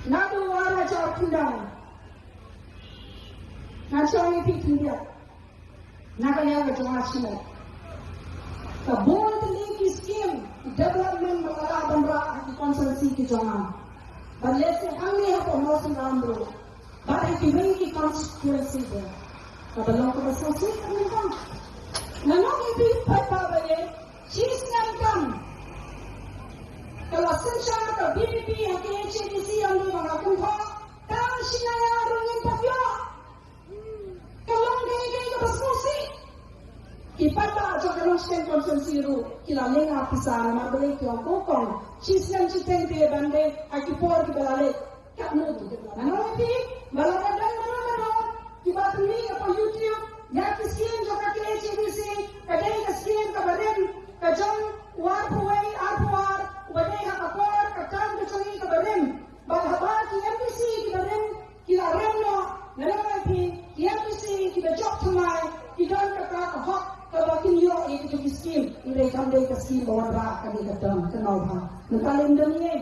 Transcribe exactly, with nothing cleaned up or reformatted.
Naduh u ar hajar khyndai, nga shong ïa phi khyndiat na ka liang ka jong nga shisha. Ka bun tylli ki skim development ba ka lah ban rah ha ki constituency ki jong nga. Bad lehse hangne hapoh Mawsynram ruh, bad ha kiwei ki constituency ruh, kaba long kaba sngewsih ka mynta. Nga ong ïa phi paidbah ba ïeit, shisnem kam ka la synshar ka VPP ha ka KHADC, ïa u ba nga kynthoh, tang shi naiar ruh ngim pat ïoh. Ka long kaei kaei kaba sngewsih. Ki paidbah jong ka Nongstoiñ constituency ruh ki la lyngngoh pisa namar balei, ki ong, ko kong, shisnem shiteng te ban dei ha ki por kiba la leit. Katno tu kiba la, nga ong ïa phi, ba lada don mano mano kiba pynmih hapoh YouTube ïa ki skim jong ka KHADC, ka dei ka skim kaba rim ka jong u arphew wei arphew ar uba dei ha ka por ka term ka jong ngi kaba rim. Bad haba ki MDC kiba rim ki la rem noh, nga ong ïa phi, ki MDC kiba jop thymmai ki don kata ka hok kaba kin ïoh ïa kito ki skim. Hynrei kam dei ka skim ba wanrah, ka dei ka term, ka nongwei. Mynta lem don ïa